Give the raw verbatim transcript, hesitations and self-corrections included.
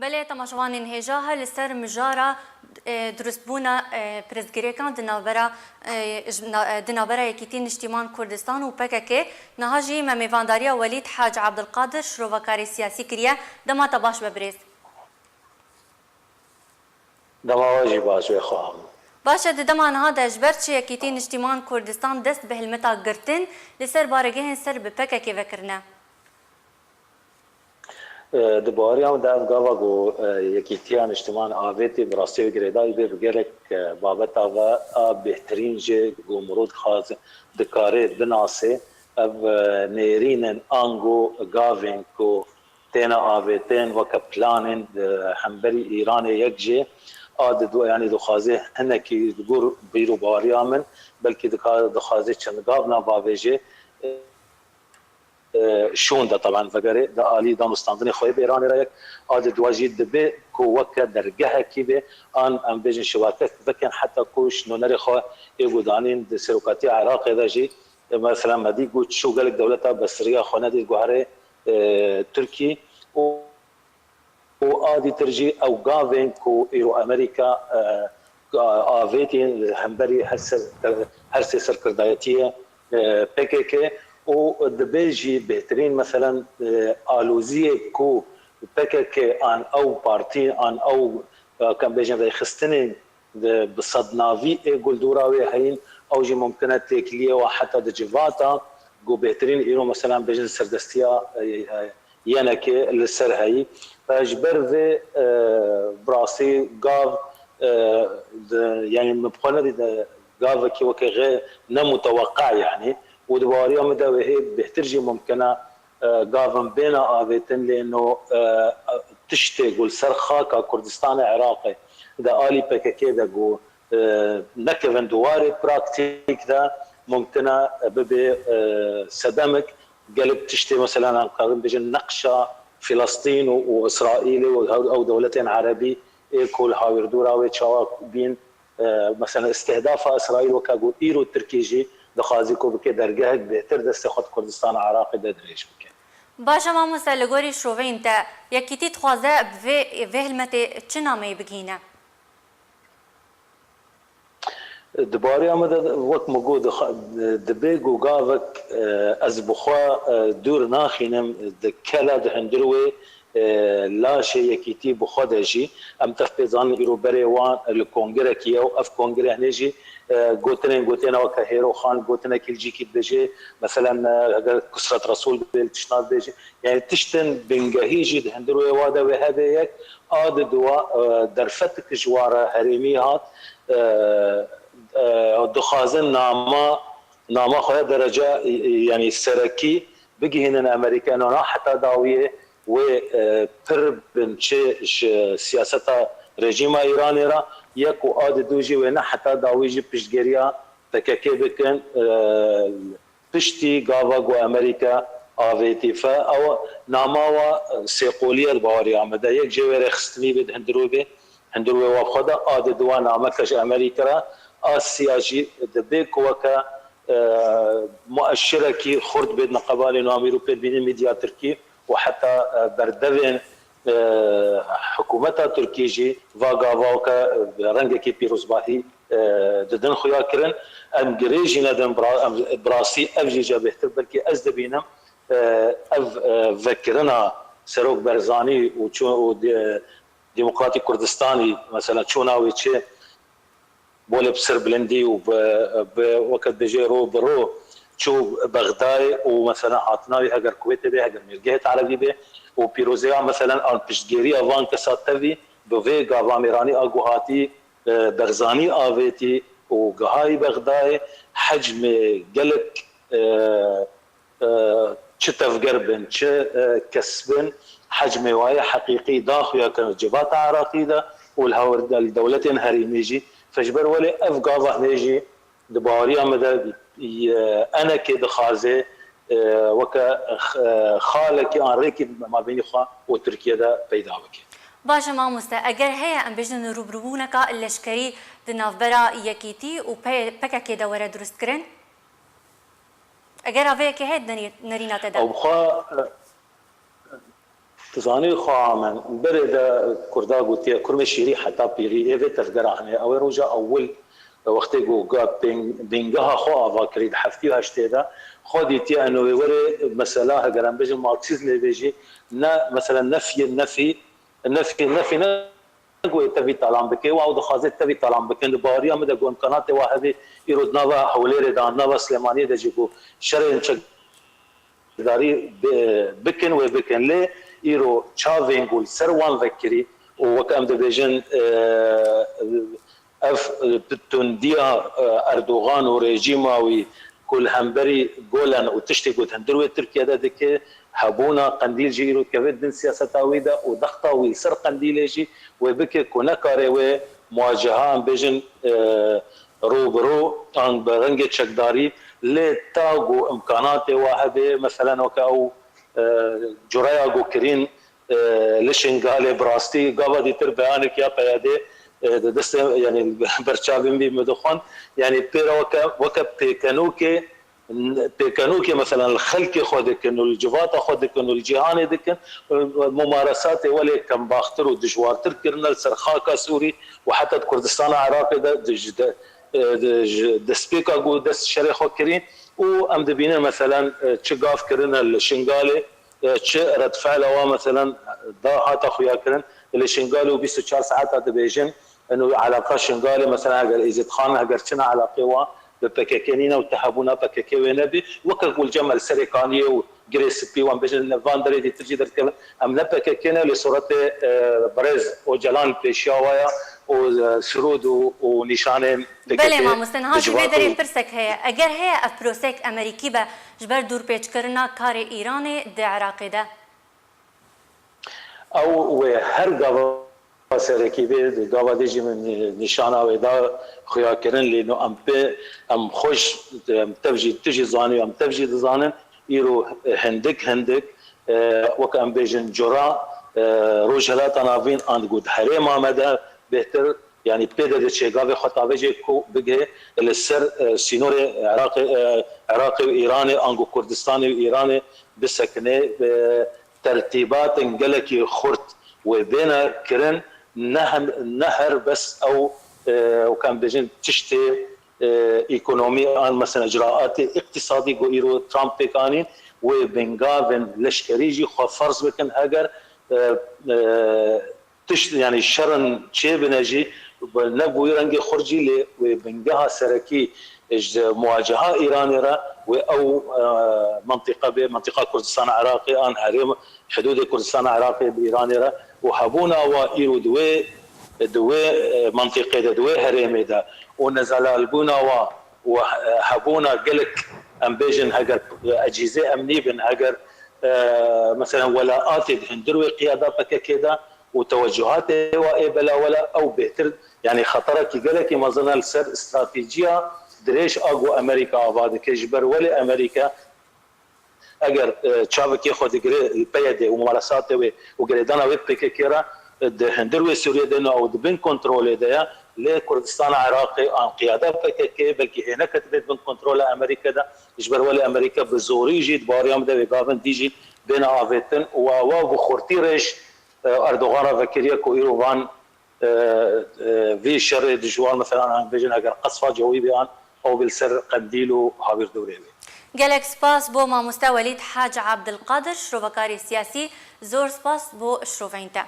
Belê, temaşevanên hêja, her li ser mijara, e, dirustbûna, e, pirsgirêkan di navbera, e, ji na-, e, di navbera Yekîtî Niştîman Kurdistan û P K K, niha jî me mêvandariya Welîd Hac Abdulkadir, şirovekarê siyasî kiriye. Dema te baş be birêz. Dema we jî baş be, xweham. Baş e, di dema niha de ji ber çi Yekîtî Niştîman Kurdistan dest bi hilmeta girtin li ser baregehên ser bi P K K vekirine? E, di baweriya min de ev gava ku, e, Yekîtiya Niştiman avêtî bi rastî wê girêdayî bê bi gelek, e, babeta ve a bêhtirîn jê ku mirov dixwaze, dikare binase. Ev, e, nêrîn in ango gavên ku têne avêtin weke planên, e, hemberî Îranê yek jê a di du-, yanî dixwaze hinekî li gor bîr û baweriya min belkî dika-, dixwaze çend gav nav bavêje. E, e, şûn de, teben vegerê di alî danûstandinê xwe yê bi Îranê re yek, a di dua jî dibe ku weke dergehekî be, an em bêjin şivatek bikin, heta ku ji nûnerê xwe ê guhdanîn di serokatiya Iraqê de jî, e, mesela me dî got çû gelek dewleta besriya xwe nedî guherê, e, Tirkî û û a dîtir jî ew gavên ku îro Amerîka, e, avêtî li hemberî her ser, her sê serkirdayetiyê, e, P K K û dibe jî bêhtirîn, meselen, e, aloziyê ku P K K an ew partî, an ew, e, em bêjin rêxistinên di, bi sednavî ê guldora wê heyîn, ew jî mumkin e têkiliyê we heta di civata ku bêhtirîn îro, meselen, bêjin serdestiya, e, e, yenekê li ser heyî. Ji ber vê, e, bi rastî gav, e, di, yanî min bi xwe nedî de gavekî weke xê nemuteweqe, yanî, û di baweriya min de wê hê bêhtir jî mumkin e, e, gavin bêne avêtin, lê no, e, tiştê ku li ser xaka Kurdistanê Iraqê de alî P K K de ku, e, nekevin di warê praktîk de mumkin e bibe, e, sedemik. Gelek tiştê, mesela, em karin bêjin neqşa Filistîn û, û Îsraîlê û ew, ew dewletên Erebî ê ku li hawîrdora wê çawa bîn, e, mesela îstihdafa Îsraîl weke ku îro Tirkî jî dixwazî ku bike dergehek bêhtir destê xwe di Kurdistana Iraqê de dirêj bike. Baş e mamoste, li gorî şoveyên te, Yekîtî dixwaze bi vê, vê hilmetê çi nameyê bigihîne? Di baweriya min de, wek min got, dixa-, dibe ku gavek, e, ez bi xwe, e, dûr naxînim, di kela di hundir wê, e, laşê Yekîtî bi xwe de jî. Em tev pê zanin îro berê wan li kongirekî ye û ev kongire hinê jî, e, gotinên gotêne weke Hêro Xan gotinekî li cîkî dibêje, meselen, e, heger Kusret Resûl bê li tiştna dibêje. Yanî tiştên bingehî jî di hundir wê wa de wê hebe yek, a di dua, e, derfetik ji wa re herêmî hat, e, e, dixwazin nama, nama xwe ya dereca, e, e, yanî serekî bigihînin Amerîka, no na heta dawiyê wê, e, pir bin çi ji siyaseta rejîma Îranê re, yek û a di du jî wê ne heta dawî jî piştgiriya P K K bikin, e, piştî gava ku Amerîka avêtî fe, ew nama wa sêqolî ye di baweriya me de. Yek jê wê rêxistinî bê di hundirû bê, hundirû wê wa bi xwe de, a di dua nameke ji Amerîka re, a siya jî dibê ku weke, e, mueşirekî xurt bê di neqebanê namîr û pêdbînê medya Tirkî û heta, e, berdevên, e, hikûmeta Tirkî jî va gava weke, e, rengekî pîrozbahî, e, didin xuya kirin. Em girê jî nedin, bira-, em, bi rastî ev jî ce bêhtir, belkî ez dibînim, e, ev, e, vekirina Serok Berzanî û ço-, û de-, Demokratîk Kurdistanî, mesela, çûna wê çi, bolê bi serbilindî û bi, bi, weke dibêje ro bi ro çû Bexdayê û, mesela, hatina wî heger Kuwêtê bê, heger mêrgehê Erebî bê û pîrozeya, mesela, an piştgêriya van kesa tevî bi vê gava mêranî a ku hatî, e, Berzanî avêtî û gihayî Bexdayê, hecmê gelek, e, e, çi tevger bin, çi, e, kes bin, hecmê wayê heqîqî da xuya kirin civata Iraqî de û li hewr-, li dewletên herêmî jî. Fe ji ber welê ev gava hinê jî di baweriya me de, e, enekê dixwaze, e, weke, e, xalekî an rêkî di mabênî xwe û Tirkiye de peyda bike. Baş e mamoste, eger heye em bêjin rûbirûbûneka leşkerî di navbera Yekîtî û P-, P K K de were dirustkirin? Eger avêyekê heye di nerî-, nerîna te de? Ew bi xwe, e, Zanî xwe amen. Berê de Kurda gotiye, kurmê şîrî heta pîrî, ê vê tevgera hene. Ew ê roja ewil, wextê ku ga pêng-, bîngeha xwe ava kirî di heftê û heştê de, xwe dîtiye eno wê were mesela, heger em bêjin Marksîzmê bê jî, ne, mesela nefyê nefî, nefyê nefî ne ku ê tevî talan bike, û ew dixwaze tevî talan bikin. Di baweriya min de ku imkanatê wa hebe, îro di nava Hewlêrê de, di nava Silêmaniyê de jî ku şerên çek darî bi-, bikin, wê bikin. Lê îro çavên ku li ser wan vekirî û wek em dibêjin, e, ev, e, bi tundiya, e, Erdogan û rejîma wî ku li hemberî Golan û tiştê ku di hundir wê Tirkiye de dike, hebûna Qendîl jî îro dikeve di bin siyaseta wî de û dexta wî li ser Qendîlê jî wê bike ku nekare wê muwaceha, em bêjin, e, rû bi rû an bi rengê çekdarî, lê ta ku imkanatê wa hebe, meselen weke ew, e, cureya ku kirîn, e, li Şingalê, bi rastî gava dîtir beyanek ya P Y D'ê, e, di destê, yanî ber çavên wî min dixwend, yanî pê re weke, weke pêkenokê, pêkenokê, meselen li xelkê xwe dikin û li civata xwe dikin û li cîhanê dikin, mumaresatê welê kembaxtir û dijwartir kirine li ser xaka Sûrî û heta di Kurdistana Iraqê de di ji de, e, di ji destpêka ku dest şerê xwe kirî û em dibînin, meselen, e, çi gav kirine li Şingalê, e, çi redfe'la wa, meselen, da hata xuyakirin. Li Şingalê û bîst û çar saeta dibêjin, eno alaqa Şingalê, meselen, heger Êzîdxan, heger çina alaqê wa bi P K K nîne û ti hebûna P K K wê nebî, weke ku li cem li Serê Kaniyê û Girê Spî wan bêjin, li van derê dîtir jî derdikevin. Em ne P K K ne, lê sûretê, e, birêz Ocalan pêşiya wa ya û, e, sirûd û, û nîşanên P K K. Belê mamoste, niha jî vê derê pirsek heye. Eger heye ev prosek Amerîkî be ji ber dûrpêçkirina karê Îranê di Iraqê de? Ew wê her gava serekî bê, gava dê jî min nîşana wê da xuyakirin, lê no em pê, em xweş, em tev jî, tu jî zanî, em tev jî dizanin, îro hindik hindik, e, wek em bêjin cura, e, Rojhilata Navîn an ku di herêma me de bêhtir, yanî pê de diçe gavê xwe tavêjê ku bigihê li ser, e, sînorê Iraqê, e, Iraqê û Îranê, ango Kurdistanê û Îranê bisekine, e, tertîbatên gelekî xurt wê bêne kirin, ne hem, ne her bes ew, e, wek em bêjin tiştê, e, ekonomî an, mesela, icraatê îqtîsadî ku îro Trump pêk anîn, wê bingavên leşkerî jî xwe ferz bikin, heger, e, e, tişt, yanî şerin çêbine jî, ne bi wî rengê xurt jî, lê wê bingeha serekî ji muwaceha Îranê re wê ew, e, mentiqe bê, mentiqa Kurdistana Iraqê an herêm, hidûdê Kurdistana Iraqê bi Îranê re û hebûna wa îro di wê, di wê, e, mentiqê de, di wê herêmê de û nezelalbûna wa û, e, hebûna gelek, em bêjin, heger, e, ecîzê emnî bin, heger, e, meselen, welaatê di hundir wê qiyada P K K de û tewecuhatê wa ê belawela, ew bêhtir, yanî xeterekî gelekî mezin e li ser stratejiya dirêj a ku Amerîka ava dike. Ji ber welê Amerîka eger, e, çavekê xwe digire li P Y D û mumaresatê wê û girêdana wê P K K re, e, di hundir wê Sûriyê de ne û di bin kontrolê de ye, lê Kurdistana Iraqê an qiyada P K K belkî hêneke dibe di bin kontrola Amerîka de, ji ber welê Amerîka bi zorî jî di baweriya min de wê gavin dî jî bêne avêtin û awa bi xurtî rêj, e, Erdogan re vekiriye ku îro van, e, e, vî şerê dijwar, mesela, em bêjin, eger qesfa cewî bê an, ew bê li ser Qendîl û hawîrdorê bê. Gelek spas bo mamoste Welîd Hac Abdilqadir, şrovekarê siyasî, zor spas bo şroveyên te.